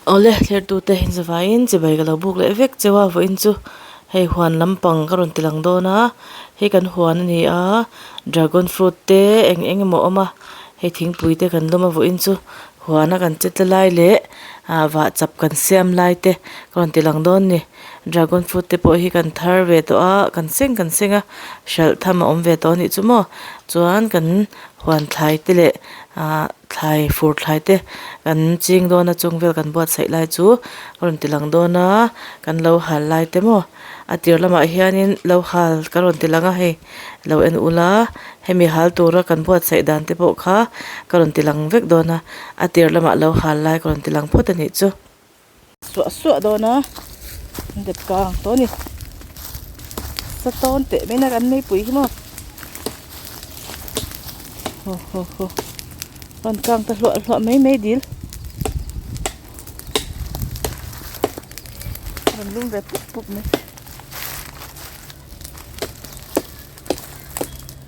Awle thlertute zavaiin chibai ka lo buk leh vek cheu a vawiin chu hei huan lampang ka rawn ti lang dawn a hei kan huan a ni a dragon fruit te eng eng emaw a awm a hei thingpui te kan lawm a vawiin chu huan a kan che tla lai leh ah vahchap kan siam lai te ka rawn ti lang dawn a ni dragon fruit te pawh hi kan thar ve tawh a kan seng kan seng a hralh tham a awm ve tawh a nih chu maw chuan kan huan thlai te leh ah. Thlai fur thlai te kan ching dawn a chung vel kan buatsaih lai chu a rawn ti lang dawn a kan lo hal lai te maw a tir lamah hianin lo hal ka rawn ti lang a hei lo en ula hemi hal tura kan buatsaih dan te pawh kha ka rawn ti lang vek dawn a a tir lamah lo hal lai ka rawn ti lang phawt a nih chu. Suah suah dawn a dep kang tawh a ni sa tawn teh mai na kan meipui hi maw haw haw haw rawn kang ta hluah hluah mai mai dil rawn lum ve pup pup mai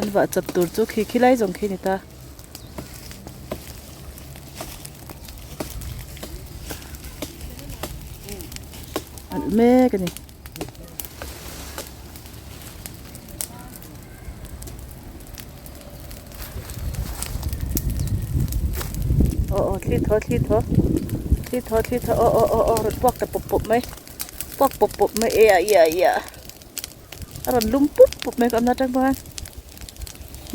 an vah chap tur chu khi khi lai zawng khi a ni ta. Alh mek a ni. Aw aw thli thaw thli thaw thli thaw thli thaw aw aw aw aw rawn puak ta pawp pawp mai puak pawp pawp mai e a ia ia. A rawn lum pup pup mai ka awmna atang pawh hian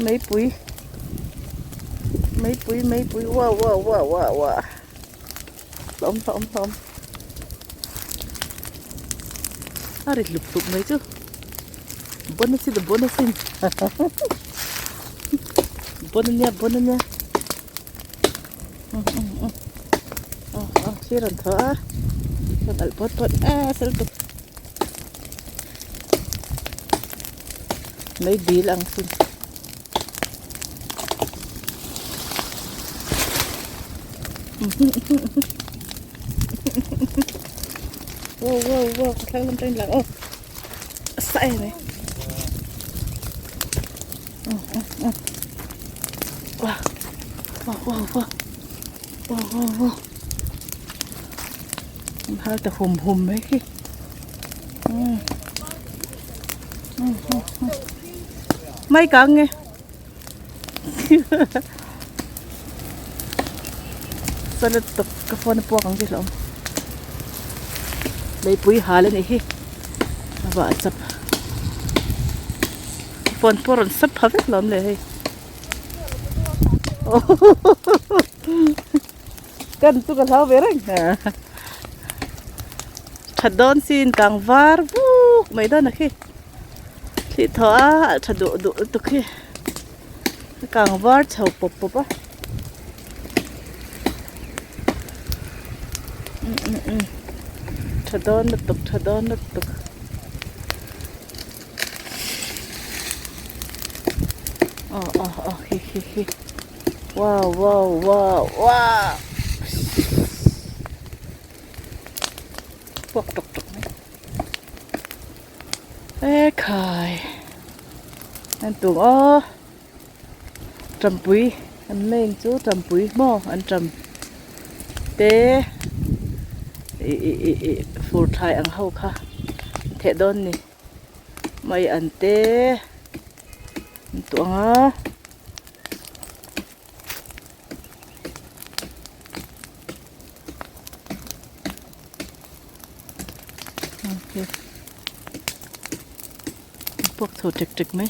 meipui meipui meipui wow wow wow wow wow hlawm hlawm hlawm a ri hlup hlup mai chu bon asin bon asin bon ania bon ania aw aw thli rawn thaw a rawn alh pawt pawt a sel tuk. Mai dil ang sin. Wow wow wow ka thlang lam tang lang aw. A sa em mai. Wow wow wow wow wow wow wow. An hal ta hum hum mai khi. Mai kang nge. Salad tuk ka phone a puak ang chi hlawm. Leipui hal a nih hi. A vah chap. Phone pawh rawn sap pha vek lawm le hei. Kan chu ka hlau ve reng tha dawn sin kang var vuk mai dawn a khi thli thaw a a tha duh duh lutuk hi a kang var chho pawp pawp a tha dawn lutuk tha dawn lutuk. Aw aw aw khi khi khi. Wow wow wow wow puak ṭawk ṭawk mai e khai an tum aw ṭampui an main chu ṭampui maw an ṭam te ih ih ih ih fur thlai ang ho kha an theh dawn a ni mai an te an tuah ang a. Puak chho ṭek ṭek mai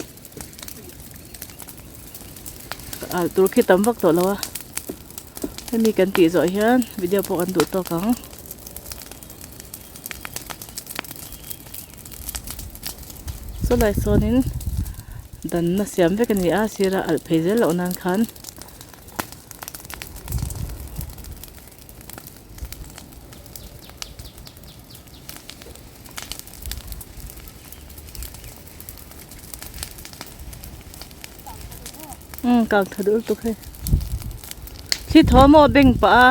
alh tur khi tam vak tawh lo a hemi kan tih zawh hian video pawh kan duh tawk ang. Sawlai sawnin danna siam vek a ni a sira alh phei zel loh nan khan umm kang tha duh lutuk hei thli thaw maw beng pah a.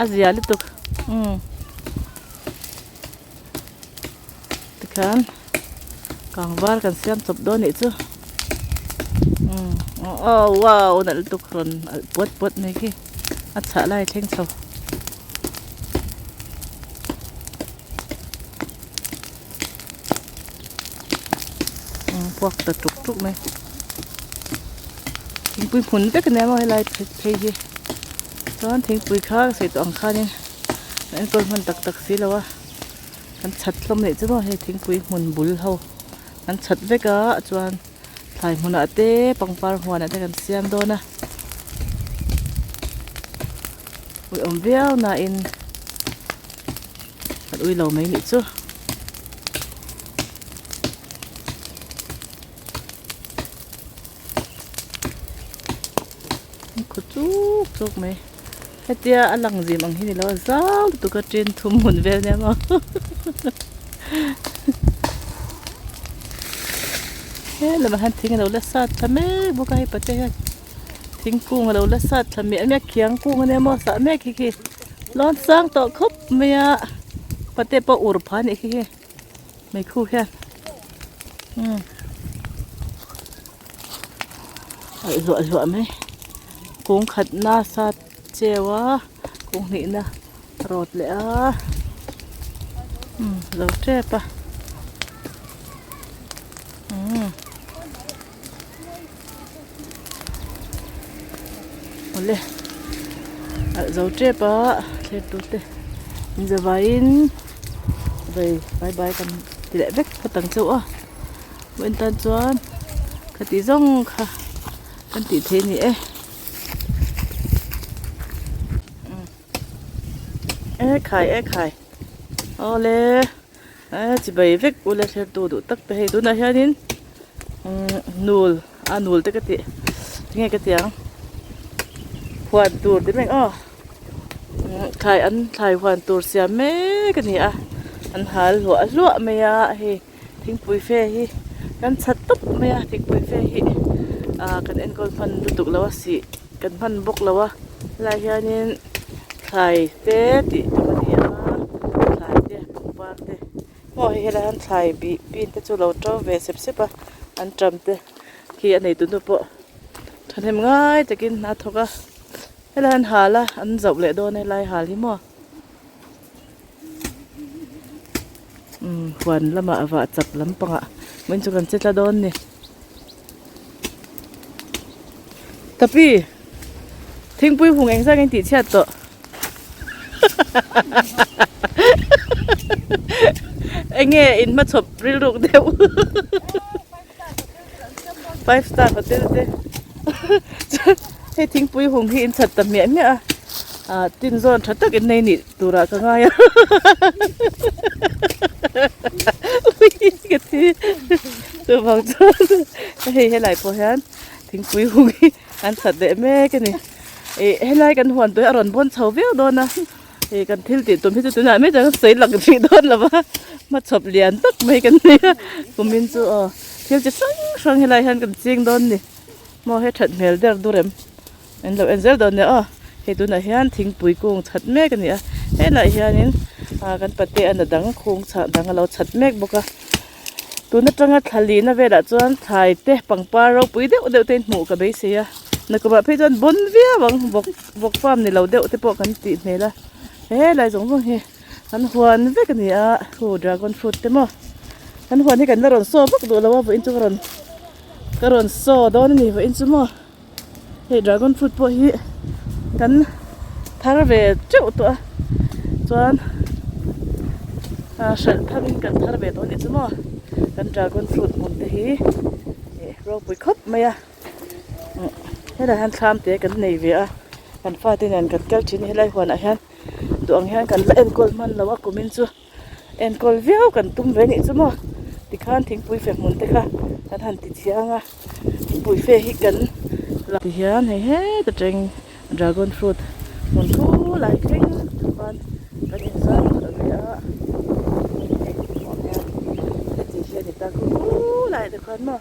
A zia lutuk umm tikhian kang var kan siam chawp dawn nih chu umm aw wow nalh lutuk rawn alh puat puat mai khi a chhah lai thleng chho. Puak ta tuk tuk mai. Thingpui hmun vek a nia maw helai phei hi. Chuan thingpui kha ka sawi tawh ang khanin an enkawl hman tak tak si lo a. Kan chhat hlawm leh chu maw hei thingpui hmun bul ho an chhat vek a chuan thlai hmunah te pangpar huanah te kan siam dawn a. Ui awm viau nain kan ui lo mai nih chu. Khaw chuk chuk mai hetia a lang zim ang hi ni lo a zau lutuk a tin thum hmun vel nia maw he lamah hian thing a lo la sat thla mek bawk a hei pate hian thingkung a lo la sat thla miah miah khiang kung a nia maw sah mek hi khi lawn sang tawh khawp mai a pate pawh ur phah a nih khi khi. Meikhu hian umm alh hluah hluah mai kung khatna sat cheu a kung hnihna rawt leh a umm lo tep a umm awle alh zo tep a thlir tur te inzavaiin. Vei bai bai kan ti leh vek phawt ang chauh a vawiin tan chuan ka tih zawng kha kan tih theih a ni e e khai e khai awle e chibai vek ula thlir tu duh tak te hei tunah hianin umm nul a nul te ka tih tinge ka tih ang huan tur ti mek aw. Thlai an thlai huan tur siam mek a ni a an hal hluah hluah mai a hei thingpui fe hi kan chhat tawp mai a thingpui fe hi ah kan enkawl hman lutuk lo a sih kan hman bawk lo a helai hianin thlai te tih tum a ni a thlai te pangpar te maw hei helai hian thlai bih pin te chu a lo to ve sep sep a an ṭam te khi a neitu nu pawh thahnem ngai takin a thawk a. Helai an hal a an zauh leh dawn helai hal hi maw umm huan lamah vah chak lampangah vawiin chu kan che tla dawn ni tapi thingpui hung eng zat nge tih chhiat tawh eng nge in hmachhawp rilruk deuh. Five star hotel te chuan hei thingpui hung hi in chhat ta hmiah hmiah a ah tin zawn tha tak in nei nih turah ka ngai a ui ka thi chuvang chuan hei helai pawh hian thingpui hung hi an chhat leh mek a ni ih helai kan huan tawh hi a rawn bawn chho viau dawn a. Hei kan thil tih tum hi chu tunah mai chuan sawi lang hrih dawn lo va hmachhawp lian tak mai kan nei a kumin chu aw thil chi hrang hrang helai hian kan ching dawn a ni maw he that hmel der dur em an lo en zel dawn nia aw hei tunah hian thingpui kung chhat mek a ni a helaiah hianin ah kan pate a na dang khung chhah dang a lo chhat mek bawk a tun atanga thla lihna velah chuan thlai te pangpar ropui deuh deuh te in hmuh ka beisei a nakumah phei chuan bawn viau ang vawk. Vawk farm ni lo deuh te pawh kan tih hmel a helai zawng zawng hi an huan vek a ni a khu dragon fruit te maw kan huan hi kan la rawn saw vak duh lo a vawiin chu ka rawn ka rawn saw dawn a ni vawiin chu maw hei dragon fruit pawh hi kan thar ve teuh tawh a chuan ah hralh thar in kan thar ve tawh a nih chu maw kan dragon fruit hmun te hi ih ropui khawp mai a. Helai hian thlam te kan nei ve a kan fate nen kan kal thin a helai huanah hian duh ang hian kan la enkawl hman lo a kumin chu enkawl viau kan tum ve anih chu maw tikhan thingpui fe hmun te kha kan han ti chiang a thingpui fe hi kan la tihian hei heta teng dragon fruit hmun thu lai thleng chuan kan inzar thawh ve a hei heti hi a ni ta khu lai te khuan maw.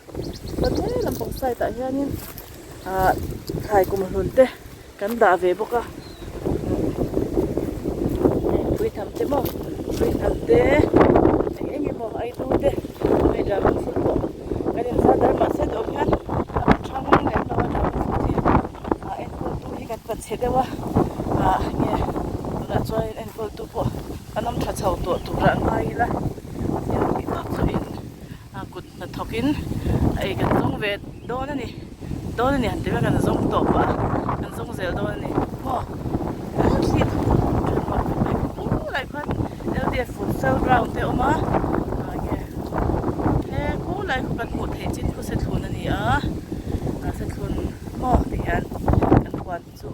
Chuan he lampang side ah hianin ahh thlai kum hlun te kan dah ve bawk a hei pui tham te maw pui tham te eng eng emaw a eitu te hei dragon fruit pawh kan inzar dar mahse duh ang hian a rawn thang lem lo a dragon fruit hi a enkawl tu hi kan pa chhe deuh a ah nge tunah chuan enkawl tu pawh kan awm tha chho tawh turah ngai ila thil tih tawp chu in. A kut hnathawkin Ei kan zawng ve dawn a ni dawn a ni han ti vel kan zawng tawh pah a kan zawng zel dawn a ni maw thli thaw tha nuam khawp mai khulai khuan LDF futsal ground te a awm a ah nge he khulai khu kan hmuh theih chin khu sethlun a ni a ah sethlun maw ti hian kan huan chu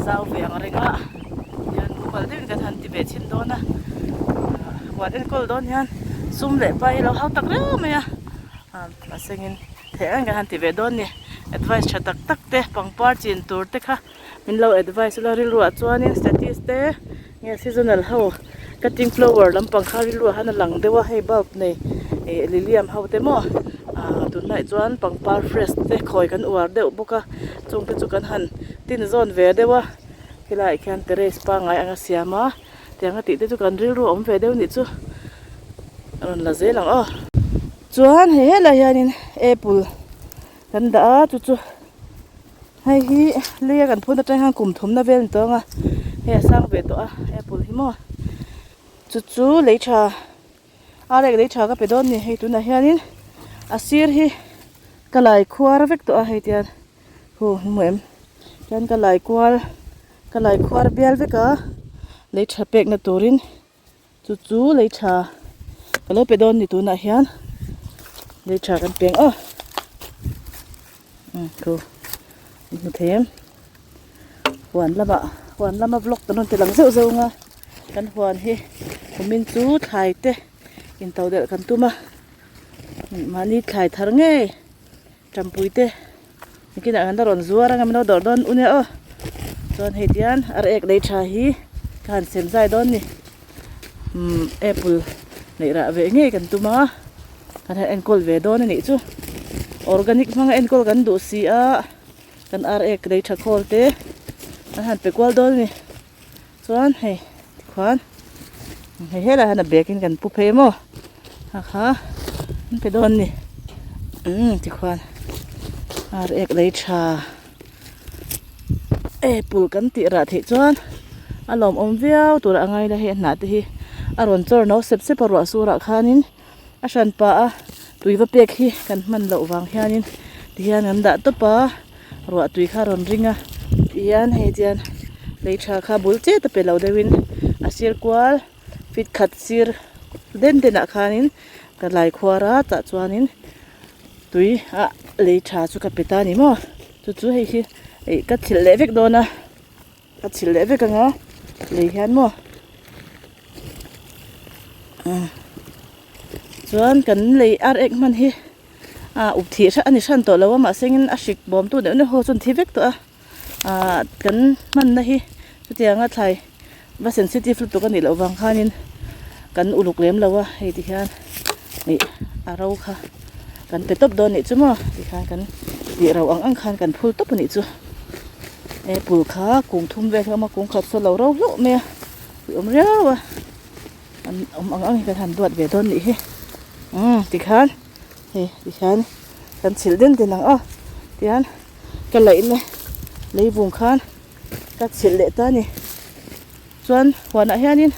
zau ve ang reng a tihian mumal deuhin kan han ti ve chhin dawn a ah huan enkawl dawn hian sum leh pai hi a lo hau tak riau mai a ah mahsengin theih ang kan han ti ve dawn a ni advice tha tak tak te pangpar chin tur te kha min lo advice ula rilruah chuanin status te nge seasonal ho cutting flower lampang kha rilruah hian a lang deuh a hei bulb nei ih lilium ho te maw ah tunlaiah chuan pangpar fresh te khawi kan uar deuh bawk a chung te chu kan han tin zawn ve deuh a helaiah khian terrace pangngai anga siam a tiang a tih te chu kan rilru a awm ve deuh nih chu a rawn la zel ang aw. Chuan hei helaiah hianin apple kan dah a chu chu hei hi leia kan phun atang hian kum thumna vel a ni tawh ang a hei a sang ve tawh a apple hi maw chu chu lei tha a rek lei tha ka pe dawn a ni hei tunah hianin a sir hi ka lai khuar vek tawh a hei tian hu hmu em tian ka lai kual ka lai khuar bial vek a lei tha pekna turin. Chu chu lei tha ka lo pe dawn ni tunah hian lei tha kan peng aw umm thu in hmu thei em huan lamah huan lama vlog kan rawn ti lang zeuh zeuh ang a kan huan hi kumin chu thlai te in to delh kan tum a mahni thlai thar ngei Tampui te nikinah kan la rawn zuar anga min lo dawrh dawn u nia aw chuan hei tian ar ek lei tha hi ka han sem zai dawn ni umm apple neih rah ve ngei kan tum a kan han enkawl ve dawn a nih chu organic hmanga enkawl kan duh si a kan ar ek lei tha khawl te an han pe kual dawn a ni chuan hei tikhuan hei helaiah hian a bag in kan pu phei maw a kha an pe dawn a ni umm tikhuan ar ek lei tha apple kan tih rah theih chuan a lawmawm viau tur a ngai la hei a hnah te hi a rawn chawr no sep sep a ruah surah khanin a hran pah a tui va pek hi kan hman loh vang hianin tihian an dah tawp a ruah tui kha a rawn ring a tihian hei chuan lei tha kha bul chet a pe lo deuhin a sir kual fit khat sir den den ah khanin ka lai khuar a tah chuanin tui ah lei tha chu ka pe ta a ni maw chu chu hei hi ih ka chhilh leh vek dawn a ka chhilh leh vek ang a lei hian maw chuan kan lei ar ek hman hi ah up thih a ni hran tawh lo a mahse engin a hrik bawm tu neuh neuh ho chuan thi vek tawh a ah kan hmanna hi chutianga thlai va sensitive lutuk a nih loh vang khanin kan uluk lem lo a hei ti hian ih a ro kha kan pe tawp dawn anih chu maw tikhan kan tih ro ang ang khan kan phul tawp anih chu apple kha kung thum vel hi a awm a kung khat saw lo ro hlauh mai a ui awm riau a an awm ang ang hi kan han duat ve dawn nih hi umm tikhan hei tikhian kan chhilh den den ang aw tihian ka laihna leivung khan ka chhilh leh ta a ni chuan huanah hianin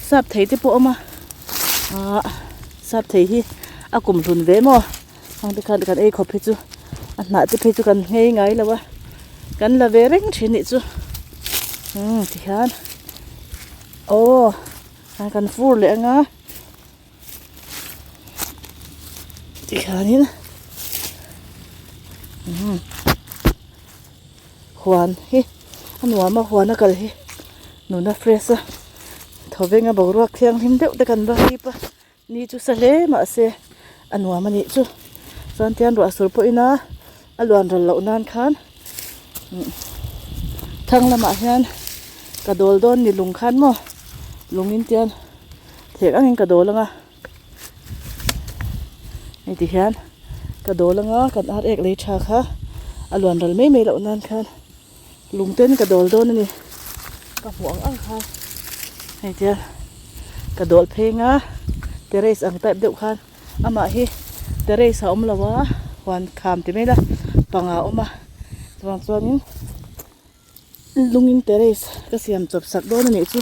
sap thei te pawh a awm a ahh sap thei hi a kum hlun ve maw hang te khan kan ei khawp hi chu a hnah te phei chu kan nghei ngai lo a kan la ve reng thin nih chu umm tihian aw kan fur leh ang a. Tikhianin umm huan hi a nuam a huan a kal hi nuna fresh a thawveng a boruak thianghlim deuh te kan va hip a ni chu sa hle mahse a nuam a nih chu chuan tian ruah sur pawh ina a luan ral loh nan khan umm thlang lamah hian ka dawl dawn ni lung khan maw lung in tian. Thek angin ka dawl anga hei ti hian ka dawl anga kan ar ek lei tha kha a luan ral mai mai loh nan khan lung ten ka dawl dawn a ni ka hmuh ang ang khan hei tian ka dawl phei anga terrace ang type deuh khan amah hi terrace a awm lo a huan kham ti mai ila panga a awm a chuvang chuanin lungin terrace ka siam chawp sak dawn a nih chu.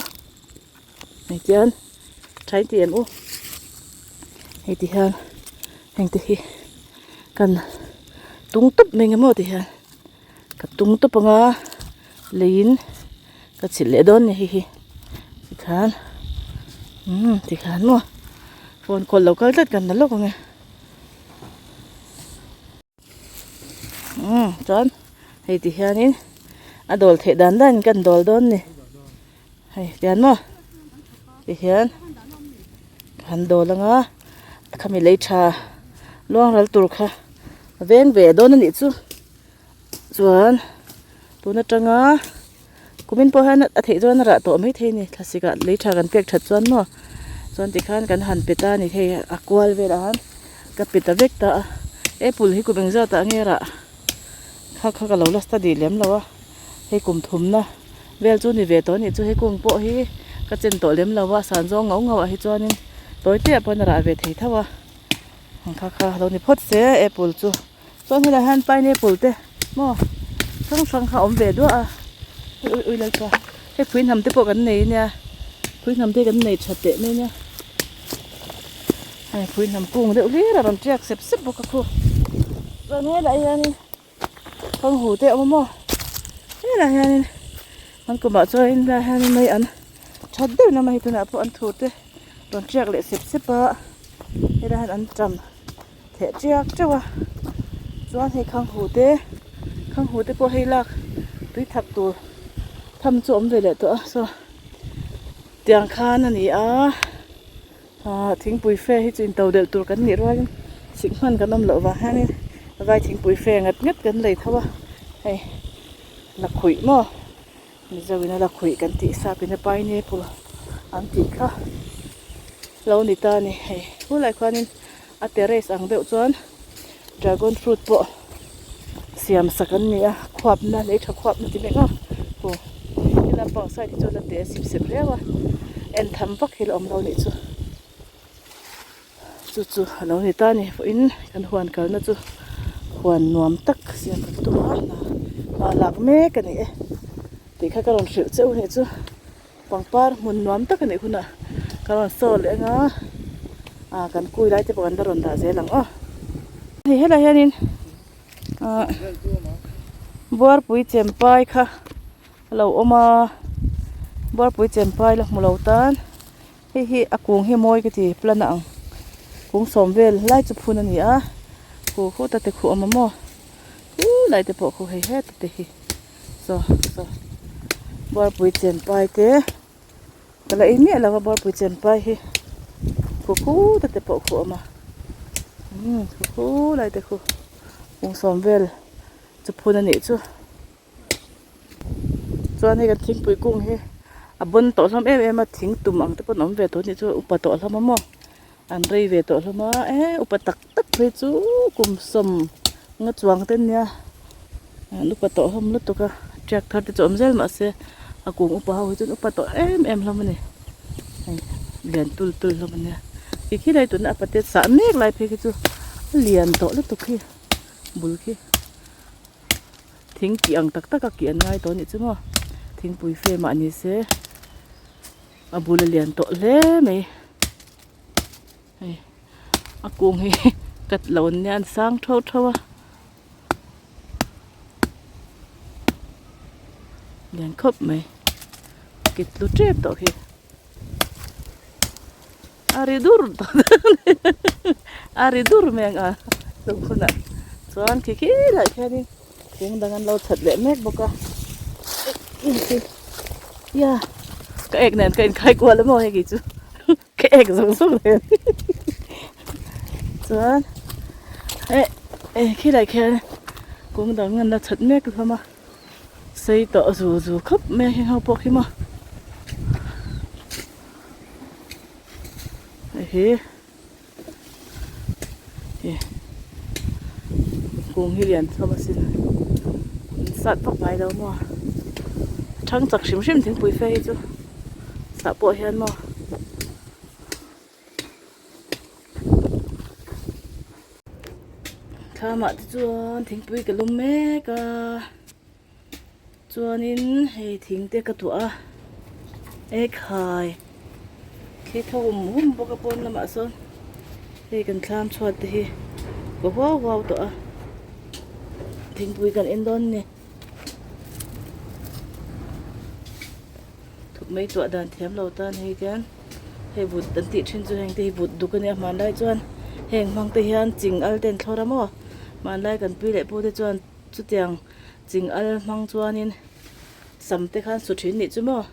Hei tian tha in ti em u hei ti hian heng te hi. Kan tung tawp mai ang emaw ti hian ka tung tawp ang a leiin ka chhilh leh dawn a ni hei hi tikhan umm tikhan maw phone call lo kal tlat kan la lawk ang e umm chuan hei ti hianin a dawl theih dan danin kan dawl dawn a ni hei tian maw tihian ka han dawl ang a khami lei tha luang ral tur kha a veng ve dawn a nih chu chuan tun atanga kumin pawh hian a theih chuan a rah tawh maithei a ni thlasik ah lei tha kan pek that chuan maw chuan tikhan kan han pe ta a ni hei a kual velah khan ka pe ta vek ta a apple hi kum engzat ah nge rah kha kha ka lo la study lem lo a. Hei kum thumna vel chu ni ve tawh a nih chu hei kung pawh hi ka chen tawh lem lo a san zawng ngauh ngauh ah hi chuanin tawi te ah pawhin a rah ve thei tho a kha kha lo ni phawt se apple chu chuan helaiah hian pineapple te maw hrang hrang kha a awm ve duah a ui ui lalpa hei phui hnam te pawh kan nei ania phui hnam te kan nei tha teh mai ania hei phui hnam kung deuh hlir a rawn tiak sep sep bawk a khu chuan helaiah hianin. Kawng hu te a awm a maw helaiah hianin an kumah chuanin helaiah hianin mei an that deuh na mai tunah pawh an thur te rawn tiak leh sep sep a helaiah hian an tam theh tiak teuh a chuan hei khang hu te khang hu te pawh hei lak tui thak tur tham chu a awm ve leh tawh a saw tiang khan a ni a. Ahh thingpui fe hi chu into delh tur kan nih rualin sik hman kan awm loh vang hianin vai thingpui fe ngat ngat kan lei tho a hei lakhuih maw mizo ina lakhuih kan tih sap ina pineapple an tih kha lo ni ta a ni hei khulai khuanin a terrace ang deuh chuan dragon fruit pawh siam sak an ni a khuapna lei tha khuapna ti mek a aw he lampang side hi chuan a te a sip sep riau a en tham vak hi la awm lo nih chu chu chu a lo ni ta a ni vawiin kan huan kalna chu huan nuam tak siam kan tum a hna lak mek a ni e tih kha ka rawn hrilh cheu nih chu. Pangpar hmun nuam tak a nih hunah ka rawn saw leh anga ah kan kui lai te pawh kan la rawn dah zel ang aw. Hei helai hianin ah buarpui chempai kha a lo awm a buarpui chempai la hmu lo tan hei hi a kung hi mawi ka ti plan a ang kung sawm vel lai chu phun a ni a khu khuta te khu a awm a maw khu lai te pawh khu hei heta te hi. Saw saw buarpui chempai te ka la ei miah lo a buarpui chempai hi khu khu te te pawh khu a awm a umm khu khu lai te khu kum sawm vel chu phun a nih chu chuan hei kan thingpui kung hi a bawn tawh hlawm em em a thing tum ang te pawn a awm ve tawh a nih chu upa tawh hlawm a maw an rei ve tawh hlawm a eh upa tak tak phei chu kum sawm nga chuang te ania an upa tawh hlawm lutuk a tiak thar te chu awm zel mahse a kung upa ho hi chuan upa tawh em em hlawm a ni hei lian tul tul hlawm ania khi khi lai tuna a pate sah mek lai phei khi chu a lian tawh lutuk khi bul khi thing kih ang tak tak a kih an ngai tawh a nih chu maw thingpui fe mah ni se. A bul a lian tawh hle mai hei a kung hi cut lo an nia an sang tho tho a lian khawp mai kit tlu tep tawh khi a ri dur tawh a ri dur mai ang a hunah chuan khi khi lai khianin. Thing dang an lo chhat leh mek bawk a ia ka ek nen ka inkhai kual a maw hei kei chu ka ek zawng zawng nen chuan eh eh khilai khian kung dang an la chhat mek hlawm a sei tawh zu zu khawp mai a heng ho pawh khi maw hei hi. Kung hi lian hlawm asin an sat vak ngai lo maw thang chak hrim hrim thingpui fe hi chu sah pawh hian maw. Thlamah te chuan thingpui ka lum mek a chuanin hei thing te ka tuah a ekhai khi tho hum hum bawk a pawn lamah sawn hei kan thlam chhuat te hi. kaw huau huau tawh a thingpui kan en dawn a ni thuk mai tuah dan thiam lo tan hei hian hei vut an tih thin chu heng te hi vut duk a nia hmanlai chuan heng hmang te hian ching al te an thlawr a maw hmanlai kan pi leh pu te chuan chutiang ching al hmang chuanin sam te khan su thin nih chu maw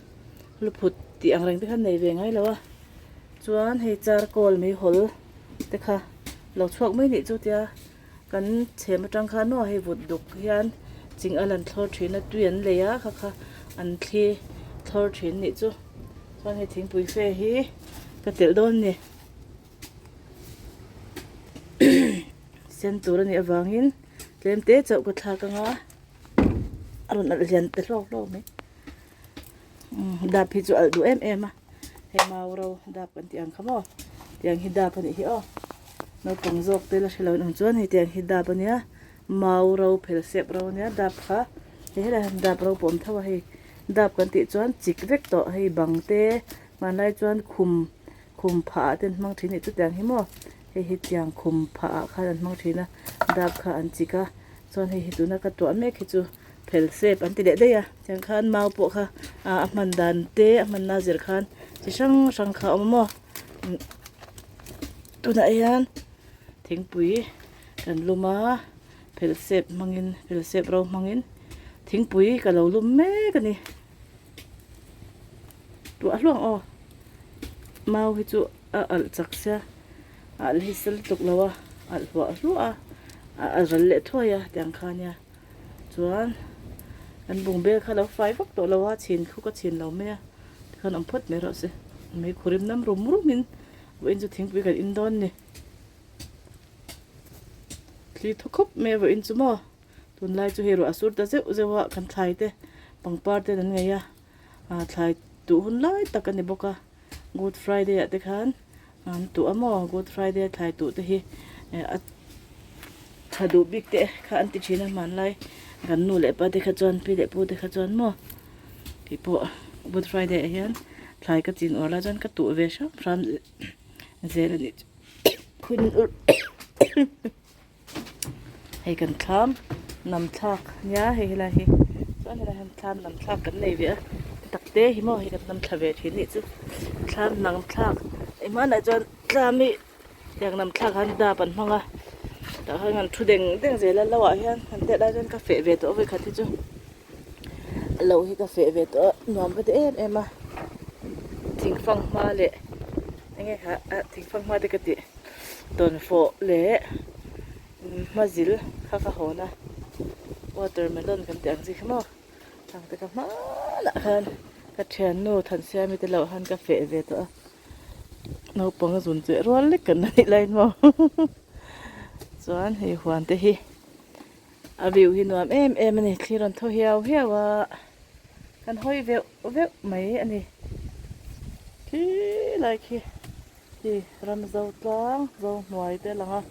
luphut tih ang reng te khan nei ve ngai lo a chuan hei charcoal meihawl te kha lo chhuak mai nih chu tia kan chhem atang khan maw hei vut duk hian ching al an thlawr thin a tui an lei a kha kha an thli thlawr thin nih chu chuan hei thingpui fe hi ka telh dawn a ni sen tur a nih avangin tlem te chauh ka thlak anga a rawn alh lian ta hlawk hlawk mai. Dap hi chu alh duh em em a hei mau ro dap kan tih ang kha maw tiang hi dap a nih hi aw naupang zawk te la hre lo in awm chuan hei tiang hi dap a nia mau ro phel sep ro a nia dap kha hei helai hian dap ro pawh a awm tho a hei dap kan tih chuan chik vek tawh hei bang te hmanlai chuan khum khum phah ah te an hmang thin a nih chu tiang hi maw hei hi tiang khum phah ah khan an hmang thin a dap kha an chik a chuan hei hi tuna ka tuah mek hi chu. Phel sep an ti leh daih a tiang khan mau pawh kha ah a hman dan te a hmanna zir khan chi hrang hrang kha a awm a maw tunah hian thingpui kan lum a phel sep hmangin phel sep ro hmangin thingpui ka lo lum mek a ni tuah hluang aw mau hi chu a alh chak sia a alh hi sel lutuk lo a alh hluah hluah a a ral leh thuai a tiang kha nia. Chuan kan bungbel kha lo fai vak tawh lo a chhin khu ka chhin lo mai a tikhan awm phawt mai rawh se mei khurim nam rum rum in vawiin chu thingpui kan in dawn a ni thli thaw khawp mai a vawiin chu maw tunlai chu hei ruah a sur ta zeuh zeuh a kan thlai te pangpar te an ngei a ah thlai tuh hun lai tak a ni bawk a good friday ah te khan an tuh a maw good friday a thlai tuh te hi eh a tha duh bik te kha an ti thin a hmanlai kan nu leh pa te kha chuan pi leh pu te kha chuan maw keipawh good friday ah hian thlai ka chin uar lai chuan ka tuh ve hram hram zel a nih chu Hei kan thlam nam thlak nia hei helai hi chuan helai hian thlam nam thlak kan nei ve a tak te hi maw hei kan nam thla ve thin nih chu thlam nam thlak hei hmanah chuan tlam hi tiang nam thlak han dap an hmang a tah khan an thu deng deng zel a lo ah hian han tet lai chuan ka feh ve tawh a vawikhat hi chu lo hi ka feh ve tawh a nuam ka ti em em a thing fanghma leh enge kha ah thing fanghma te ka tih. Dawnfawh leh hmazil kha ka hawn a watermelon kan tih ang chi kha maw ang te kha hmanah khan ka thiannu Thansiami te loh khan ka feh ve tawh a naupang a zun cheh rual lek kan la nih laiin maw chuan hei huan te hi a view hi nuam em em a ni thli rawn thaw hiau hiau a kan hawi veuh veuh mai a ni khi lai khi. Hi ram zo tlang zo hnuai te a lang a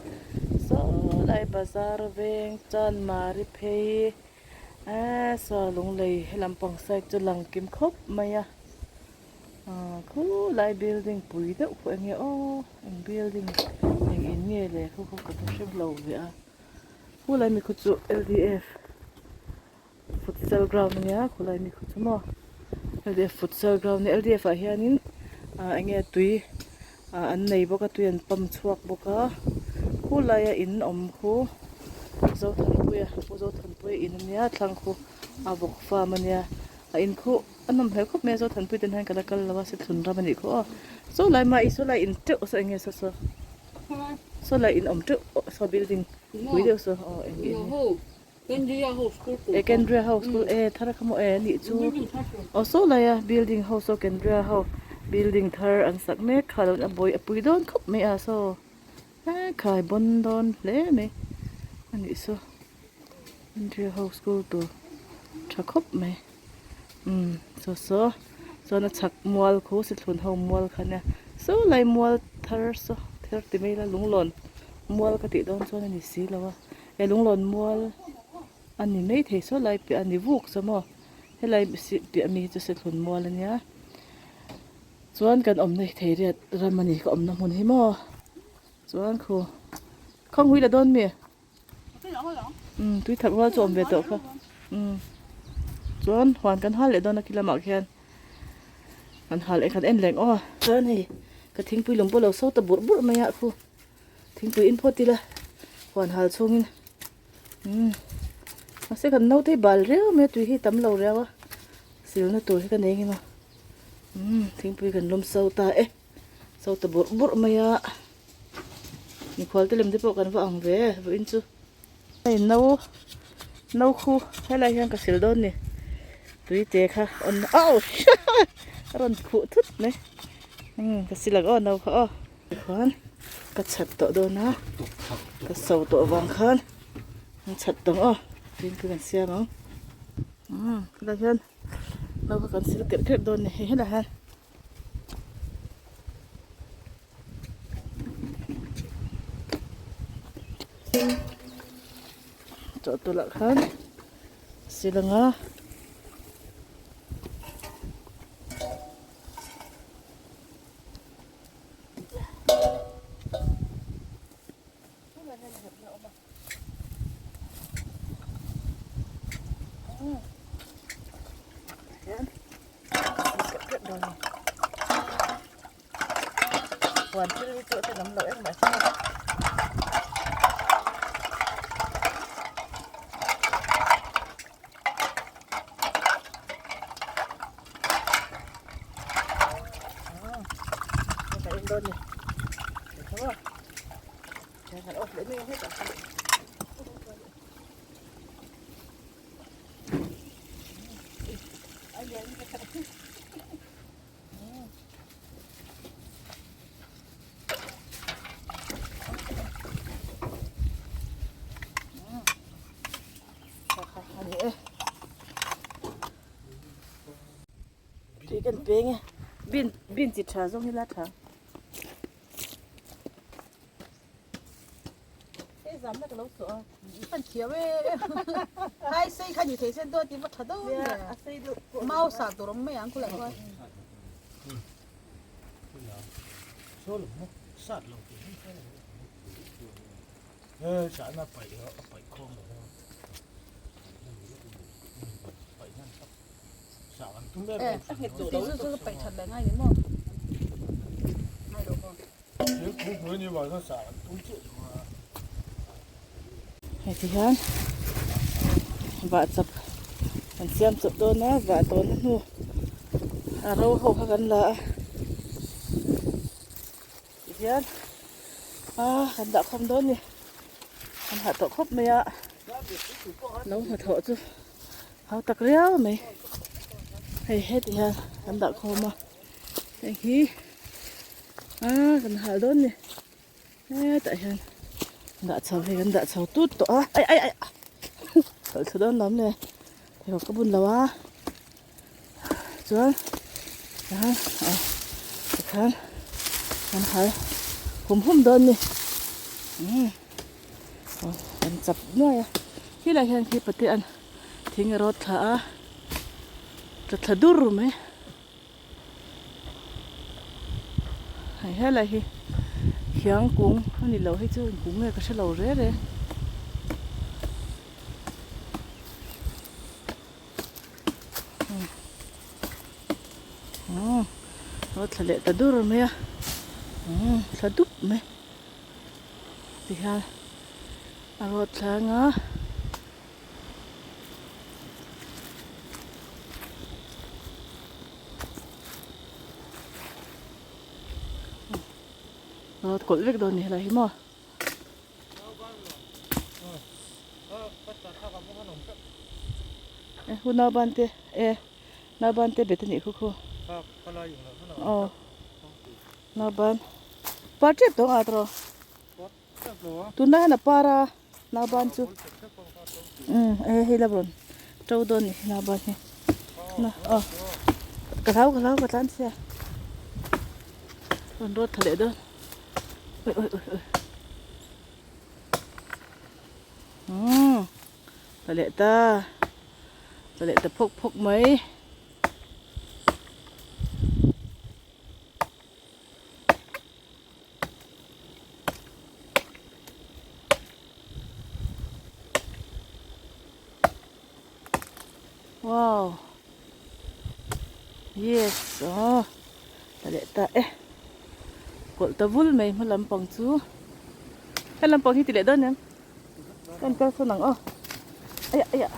saw lai bazar veng chanmari phei eee saw lunglei helam pang side chu lang kim khawp mai a ah khulai building pui deuh pawh eng nge aw eng building eng in nge le khu khaw ka hre lo ve a khulai mi khu chu L D F Futsal ground ania khawlai mi khaw chu maw L D F futsal ground a ni L D F ah hianin ah enge tui ah an nei bawk a tui an pump chhuak bawk a khulaia in awm khu Zothanpuia Pu Zothanpuia in ania thlang khu a vawk farm ania a in khu a nawm hmel khawp mai a Zothanpui ten hian ka la kal lo a Sethlun ram anih khu aw saw lai mah i saw lai in teuh saw enge saw saw saw lai in awm teuh saw building pui deuh saw aw eng in. Kendriya ho school E Kendriya ho school e thar kha maw e anih chu aw saw lai a building ho saw Kendriya ho building thar an sak mek kha lo a buai a pui dawn khawp mai a saw he khai bawn dawn hle mai anih saw Kendriya ho school tur tha khawp mai umm saw saw chuan a chhak mual khu sithlun ho mual kha ania saw lai mual thar saw thar ti mai ila lunglawn mual ka tih dawn chuan a ni si lo a. He lunglawn mual a ni mai thei saw lai piah a ni vuk saw maw helai piah mi hi chu sethlun mual a nia chuan kan awmna hi thei riat ram a ni ka awmna hmun hi maw chuan khu. Khawng hui la dawn mi? Umm tui that rual chu awm ve tawh kha. Umm chuan huan kan hal leh dawn a khi lamah khian kan hal leh khat en leng aw. Chuan hei ka thingpui lawm pawh lo so ta burh burh mai a khu thingpui in phawt ila huan hal chhungin umm mahse kan naute hi bal riau mai a tui hi tam lo riau a silna tur hi ka nei ngem a umm thingpui kan lawm so ta e so ta burh burh mai a. Mikhual te lem te pawh kan va ang ve vawiin chu. Hei no no khu helai hian ka sil dawn ni tui te kha on ouch a rawn khuh thut mai umm ka sil ang aw no kha aw tikhuan ka chhat tawh dawn a ka so tawh vang khan an chhat tawh ang aw tin ka kan siam ang umm helai hian no kha kan sil kerh kerh dawn ni hei helai hian. Chawhtawlh ah khan sil anga Huan thil hi chu a tenawm loh engmah se. Tui kan peng e bin bin chi tha zawng hi la tha. Hei zam na ka lo chhuah a. Kan thiam e. Hai sei kha ni thei sen dawn ti va tha dawn nge. A sei deuh pawh. Mau sah tur awm mai ang khulai khuan. Ti chu chu paih that leh ngai ni maw. Ngai lo maw. Hei ti hian vah chap kan siam chawp dawn a vah tawhna hnu a ro ho kha kan la a ti hian ah kan dah khawm dawn a ni kan hah tawh khawp mai a lo hnathawh chu hau tak riau mai hei heti hian kan dah khawm a heng hi ah kan hal dawn ni hetah hian dah chho hei kan dah chho tut tawh a ai ai ai tawlh thla dawn lam le pheikhawk ka bun lo a chuan ah tikhan kan hal hum hum dawn ni umm aw kan chap nuai a helai hian khi pate an thing a rawt thla a tla thla dur mai. Hei helai hi khiang kung a ni lo hei chu eng kung nge ka hre lo re re. Umm a thla leh ta dur mai a umm thla dup mai tihian a rawt thleng a. Rawt kawlh vek dawn ni helai hi maw. E hu nauban te e nauban te bet anih khu khu aw nauban par tep tawng a tawh. Tunlai hian a par a nauban chu umm hei hei la rawn to dawn a ni nauban hi na aw ka hlau ka hlau ka tlan chhia rawn rawt thla leh dawn ui ui ui ui umm tla leh ta tla leh ta phawk phawk mai. Wow Yes aw ta leh ta e kawlh ta vul mai hma lampang chu he lampang hi ti leh dawn em ka en kal sawn ang aw aiah aiah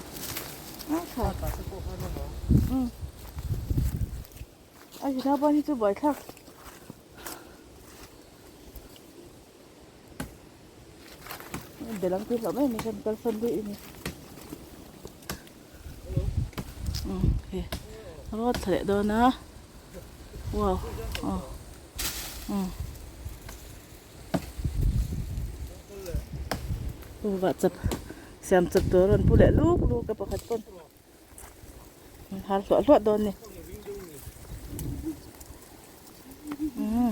a tha umm a hi nauban hi chu buaithlak. Belang tih hlauh mai mai hian kalsan daih a ni umm hei rawt thla leh dawn a wow aw umm vah chap siam chap tur a rawn pu leh luk luk a pakhat pawn an har hluah hluah dawn a ni umm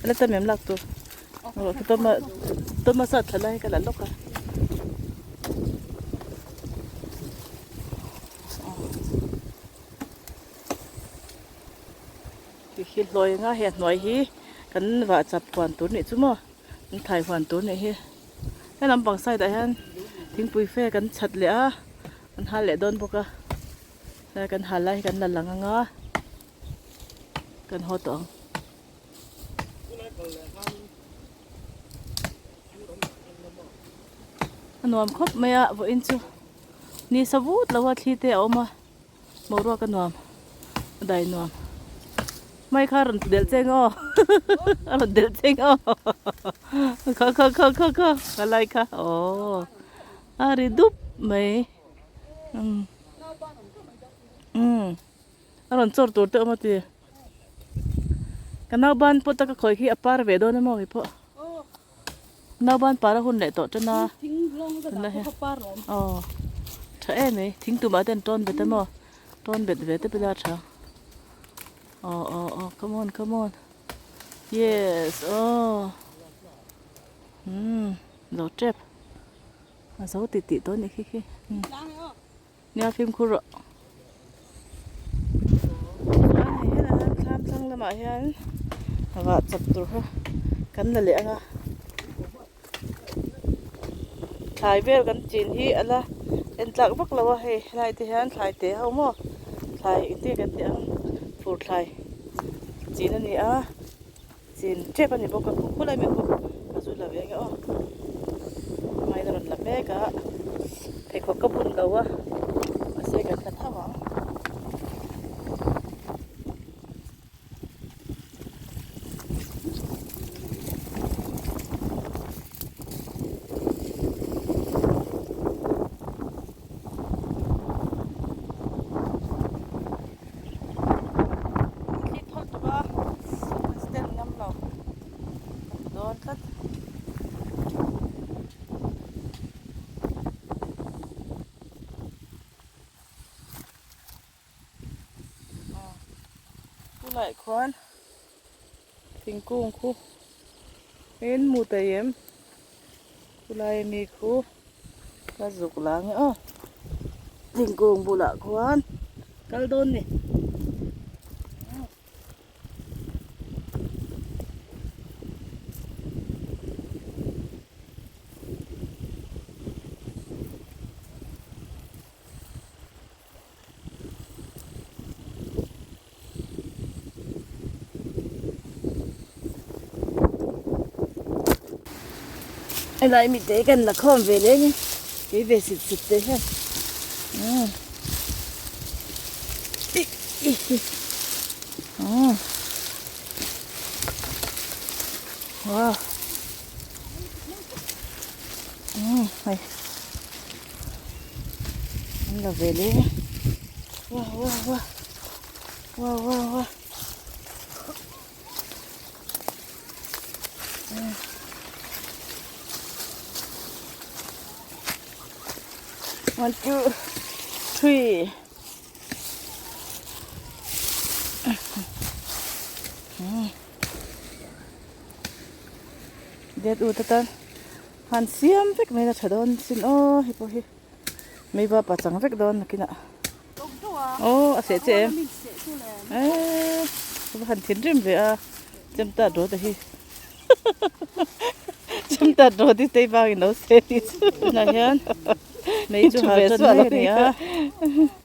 la tam em lak tur tawma sat thla lai ka la lawk a ti hi hlawi anga hei a hnuai hi kan vah chap huan tur nih chu maw an thai huan tur nih hi he lampang side ah hian thingpui fe kan chhat leh a. An hal leh dawn bawk a, helai kan hal lai hi kan la lang ang a, kan haw tawh ang. A nuam khawp mai a vawiin chu ni sa vut lo a thli te a awm a, boruak a nuam a dai nuam. Mai kha a rawn delh cheng aw a rawn delh cheng aw kha kha kha kha kha ka lai kha aww. A ri dup mai umm umm a rawn chawr tur te awm a ti ka nauban pawh taka khawi khi a par ve dawn emaw kei pawh nauban par a hun leh tawh tan a tunah hian aw tha em mai thing tumah te an tawn bet emaw tawn bet ve te pawh a tha aw aw aw come on come on yes aw umm zo tep. A zo tih tih tawh a nih khi khi nia fimkhur rawh chuan hei helai hian thlam thlang lamah hian vah chap tur kha kan la leh ang a thlai vel kan chin hi a la en tlak vak lo a hei helai te hian thlai te ho maw thlai engtin nge kan tih ang fur thlai chin a ni a. Chin tep a ni bawk a khu khulai mai khu ka zu la ve ang e aw hmain a rawn la mek a pheikhawk ka bun lo a mahse kan la tho ang. Thli thawl tuk a a stand ngam lo ka ti dawn tlat. Tunah khuan thingkung khu in hmu thei em chulai ami khu ka zuk la ang e aw thingkung bulah khuan kal dawn ni. Helai mite hi kan la khawm ve leng e kei ve sit sit te hian umm umm wow umm hei. An la ve leng a wow wow wow wow wow wow one two three det ut atan Han siam vek mai la tha dawn sin aw hei pawh hi mei va pachang vek dawn nakinah aw a seh che em eee ka va han thinrim ve a chem ta daw te hi chem ta daw te tei vangin lo seh tih chu tunah hian mei chu hal tan mek a ni a.